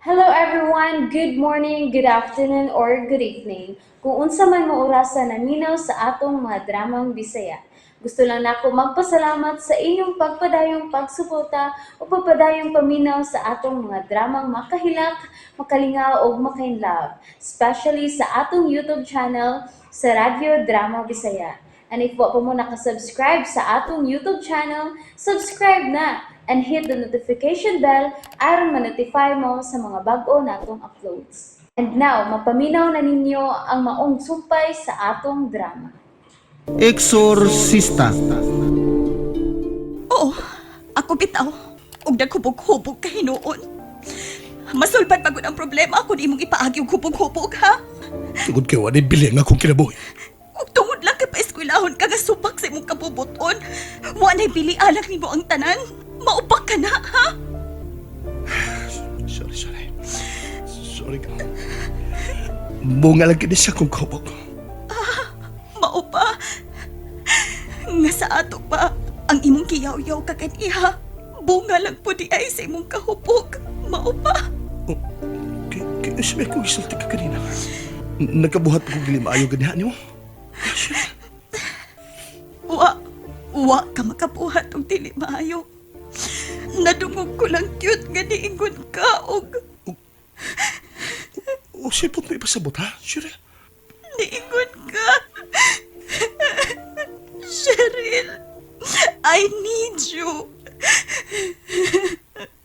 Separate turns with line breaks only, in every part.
Hello everyone! Good morning, good afternoon, or good evening. Kung unsa man mo orasa naminaw sa atong mga dramang Bisaya. Gusto lang nako magpasalamat sa inyong pagpadayong pagsuporta o pagpadayong paminaw sa atong mga dramang makahilak, makalingaw ug makainlove, especially sa atong YouTube channel sa Radyo Drama Bisaya. And if wa pa mo nakasubscribe sa atong YouTube channel, subscribe na and hit the notification bell aron ma-notify mo sa mga bag-o natong uploads. And now, mapaminaw na ninyo ang maong sumpay sa atong drama.
Exorcista.
Oo, ako bitaw. Ug naghubog-hubog ka hinuon. Masulbad pagod ang problema kung imong ipaagi og hubog-hubog, ha?
Tungod kay wala bilin akong kinabuhi.
Ug tungod lang kay paeskwelahon ka nga subak sa imong kabubuton. Wa na'y bili alang nimo ang tanan. Maupak ka na, ha?
Sorry, sorry. Sorry ka. Bunga lang kini sa akong kabog.
Maupa. Nga sa ato pa, ang imong kiyaw-yaw ka kaniha. Bunga lang po di ay sa imong kahubog. Maupa.
Kaya sabi ko isulti ka kanina. Nagkabuhat pa kong gilimaayo ganihan nimo.
Wa, wa ka makabuhat og dili maayo. Nadungog ko lang cute nga niingon ka og
O sipot mo ipasabot ha, Cheryl?
niingon ka. Cheryl, I need you.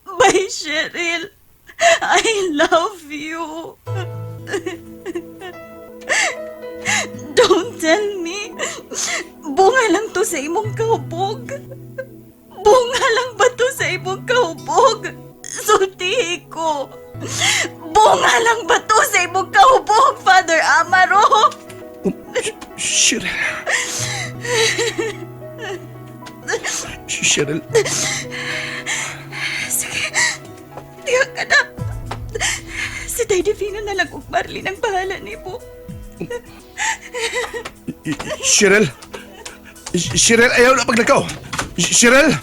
Bye, Cheryl. I love you. Don't tell me. Bunga lang to sa imong kahubog. Bunga lang ba to sa imong kahubog? Sultihi ko. Bunga lang ba to sa imong kahubog, Father Amaro?
Oh, Cheryl. Cheryl,
Sige, tiyak ka na. Si Tay Divino na lang ug Marlene ang bahala nimo.
Cheryl. Cheryl, ayaw na paglakaw. Cheryl!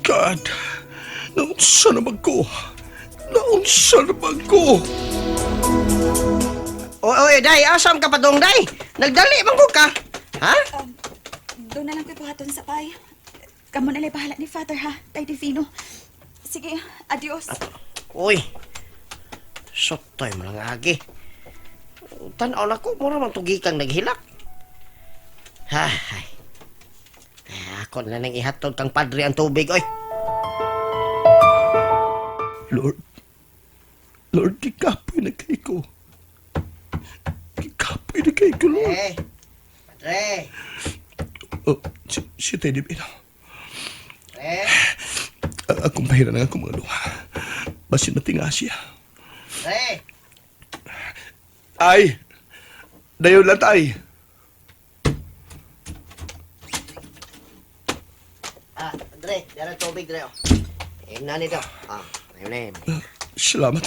God, naunsa naman ko? Naunsa naman ko?
Oy, oy, day, asam ka pa dong, day? Nagdali man ko ka. Ha?
Doon na lang ko'y buhaton sa pay. Kamo na lang bahala ni Father ha, Tay Divino. Sige, adios.
Uy. Sotoy mo lang agi. Tanaw na ko, mura man tugi kang naghilak. Ha, ay. Eh, ako na nang ihatod kang padre ang tubig, oy.
Lord, Lord, gikapoy na kay ko. Gikapoy na kay ko, Lord.
Eh, padre.
Oh, si Teddy Bino.
Pre,
Akong pahira na akong mga luha. Basin matinga siya.
pre.
Ay! Dayon lang tay.
Ah, padre, dara tubig, dre, oh. Eh, nani daw. Ah, ayun na yun.
Salamat.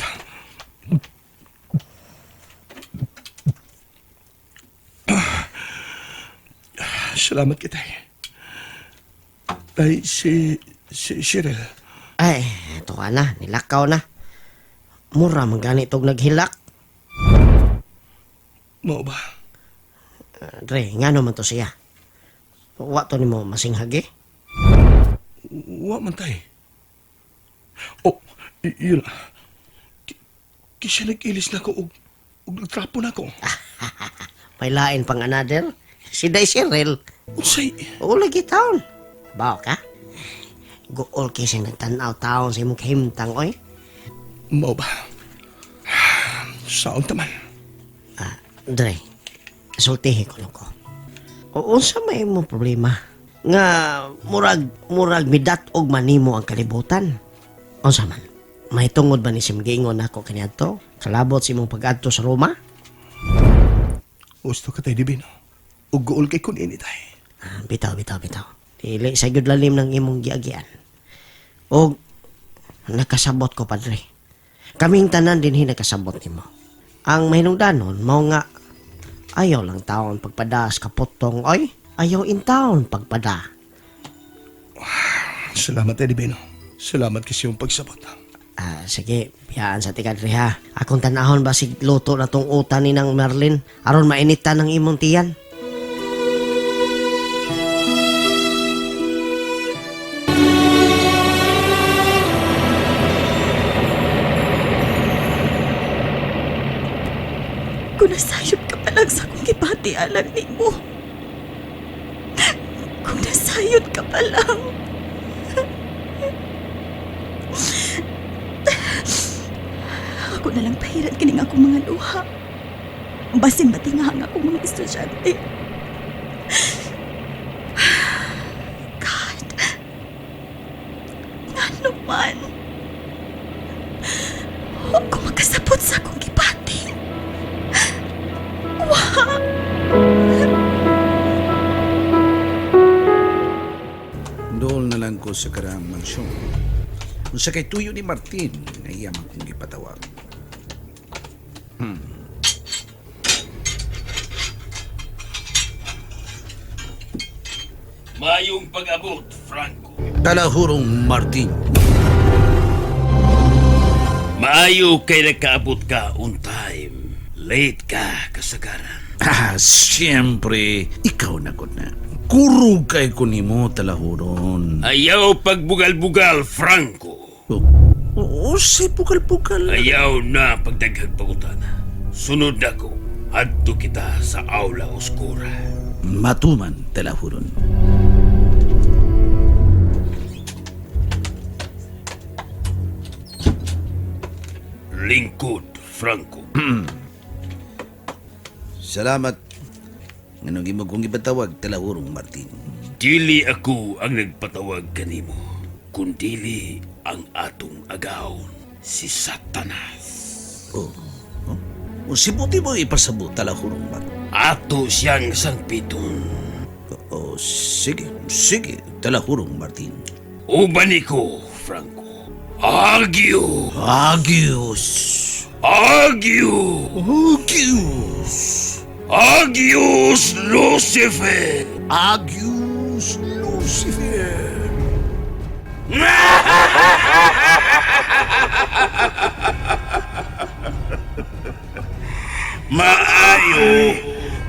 Salamat kita. Tay, si Cheryl.
Ay, ito ka na, nilakaw na. Mura man gani tog naghilak.
Mao ba?
Ah, Dre, ngano man to siya? Wa to nimo masinghag eh.
Wa man tay. Oh, yun na. Kisya nag-ilis na ko og nagtrapo na ko.
May lain pang another. Si Day Cheryl.
Unsay?
Oo, lagi taon. Bawa ka? Gool kay siyang nagtanaw taon sa imong kahimtang, oy.
Mao ba? Saon taman.
Ah, Dre, sultihi ko lang ko. O, unsa may imong problema? Nga, murag midat-og manimo ang kalibutan. Unsa man? May tungod ba ni Simgingon ako kaniadto? Kalabot sa imong pag-adto sa Roma?
Gusto ka tay Divino. Ug guol kay kun ini tay.
Ah, bitaw, bitaw, bitaw. Dili sa gyud lalim ng imong giagian. Og nakasabot ko, padre. Kaming tanan dinhi nakasabot nimo. Ang mahinungdanon mao nga ayaw lang taon pagpada sa kaputong oy. Ayaw in taon pagpada.
Salamat tay Divino. Salamat kasi yung pagsabot.
Ah, sige, biyaan sa tikad ha. Akong tanahon ba sig luto na tong utan ni nang Merlin aron mainitan ang imong tiyan.
Kung nasayod ka pa lang sa akong gibati alang nimo. Kung nasayod ka pa lang. Ako na lang pahiran kining akong mga luha. Basin matinga ang akong mga estudyante. God. Ngano man. Huwag ko makasabot sa akong gibati.
Dool na lang ko sa karaang mansyon. Unsa kay tuyo ni Martin nga iya man kong gipatawag.
Mayong pag-abot, Franco.
Talahurong Martin.
Maayo kay nagkaabot ka on time. Late ka, kasagaran.
Ah, siyempre, ikaw na ko na. Kurog kay ko nimo talahuron.
Ayaw pagbugal-bugal, Franco.
Oh, oh, si pugal-pugal.
Ayaw na pagdaghag pagutana. Sunod ako, adto kita sa aula oskura.
Matuman, talahuron.
Lingkod, Franco.
Salamat. Nganong imo kong ipatawag, talahurong Martin.
Dili ako ang nagpatawag kanimo, kundili ang atong agawon, si Satanas.
Oh, oh. O sibuti mo ipasabot, talahurong Martin.
Ato siyang sangpiton.
Oh, sige, sige, talahurong Martin.
Uban ko, Franco. Agyo!
Agios!
Agyo!
Agios!
Agios Lucifer!
Agios Lucifer!
Maayo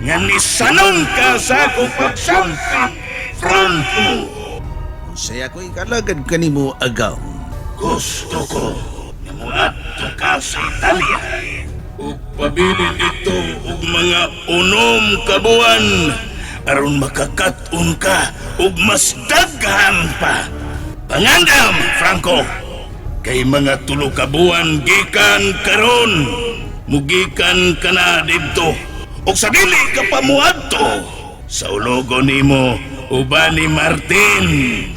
nga nisanong ka sa akong pagsampit, Franco!
Unsay ako ikalagad kanimo agaw.
Gusto ko nga muadto ka sa Italia ug pabilin ito og mga unom ka buwan aron makakat-on ka og mas daghan pa. Pangandam, Franco! Kay mga tulo ka buwan gikan karon, mugikan ka na didto. Og sa dili ka pa muadto, sa ulogo nimo uban ni Martin.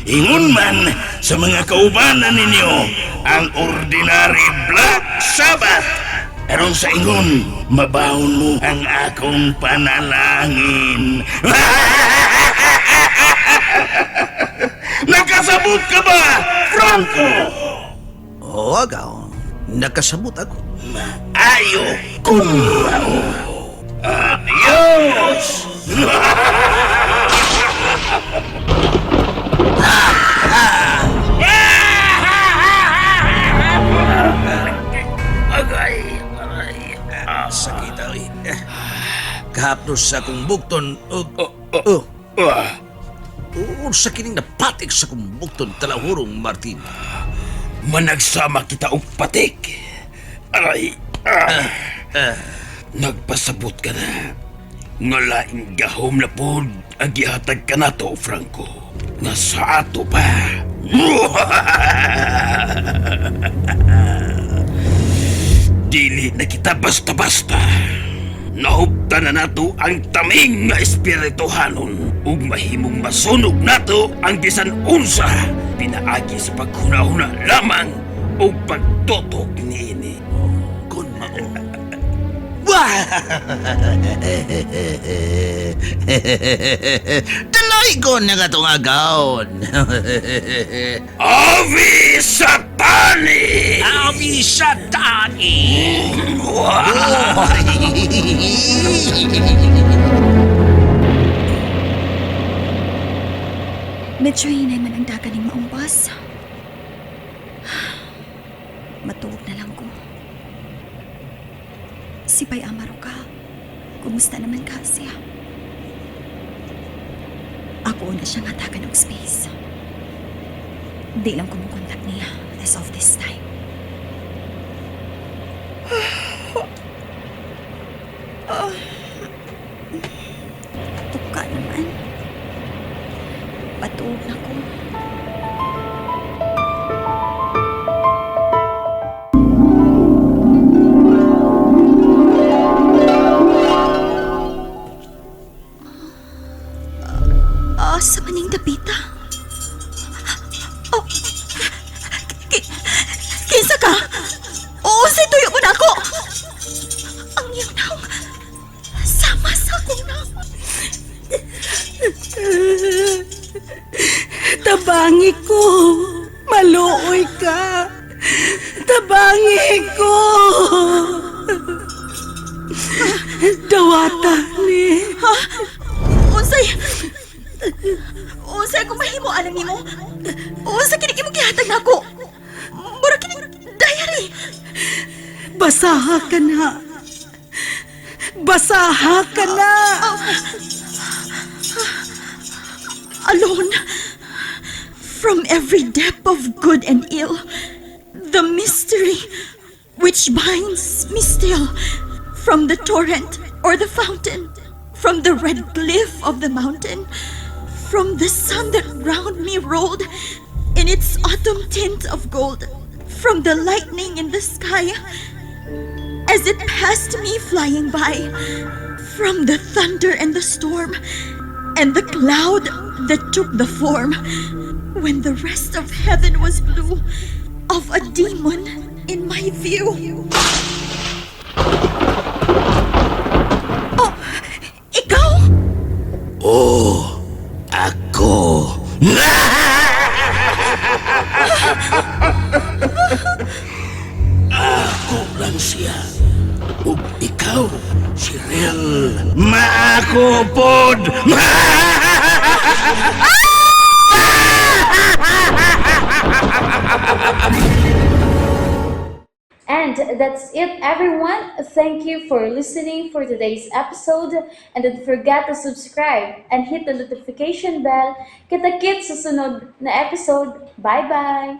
Ingon man sa mga kaubanan ninyo ang ordinary Black Sabbath. Aron sa ingon, mabahon mo ang akong panalangin. Nakasabot ka ba, Franco?
Oo, agaw. Nakasabot ako.
Ayo kung mao. Adios! Agay, aray.
Sakit ay. Kahapnos sa akong bukton. Oh, oh.
Ah,
Oh, sa kining napatik sa akong bukton talahurong Martin.
Managsama kita og patik. Aray. Ah. Nagpasabot ka na. Nga laing gahom na pod ang gihatag ka nato, Franco. Nga sa ato pa. Dili na kita basta-basta. Nahupta na nato ang taming nga espirituhanon ug mahimong masunog nato ang bisan unsa pinaagi sa paghuna-huna lamang ug pagtutok niini.
Kun mao. Wah! Daloy ko na nga itong agawon.
Ave Satani!
Avi Satani!
Medyo hinay man ang daga ning maong bus. Matuog na lang ko. Si Bay Amaro ka. Kumusta naman ka siya? Ako na siyang hatagan og space. Di lang ko mo-contact niya as of this time. Tuka naman. Patuog na ko. Ah, sa maning dapita. Oh, kinsa ka? Oo, sa tuyo mo na ako. Ang iyong naong sama sa akong naong.
Tabangi ko. Maluoy ka. Tabangi ko. Dawata ni.
Unsay? Unsay akong mahimo alang nimo? Unsay kini imong gihatag nako? Mura kini diary.
Basaha ka na. Basaha ka na.
Alone from every depth of good and ill, the mystery which binds me still from the torrent or the fountain, from the red cliff of the mountain, from the sun that round me rolled in its autumn tint of gold, from the lightning in the sky as it passed me flying by, from the thunder and the storm, and the cloud that took the form when the rest of heaven was blue of a demon in my view. Oh, ikaw?
Oh, ako. Ako lang siya. Ug ikaw, si Rel. Maako pod!
And that's it, everyone. Thank you for listening for today's episode. And don't forget to subscribe and hit the notification bell. Kita-kits sa sunod na episode. Bye-bye!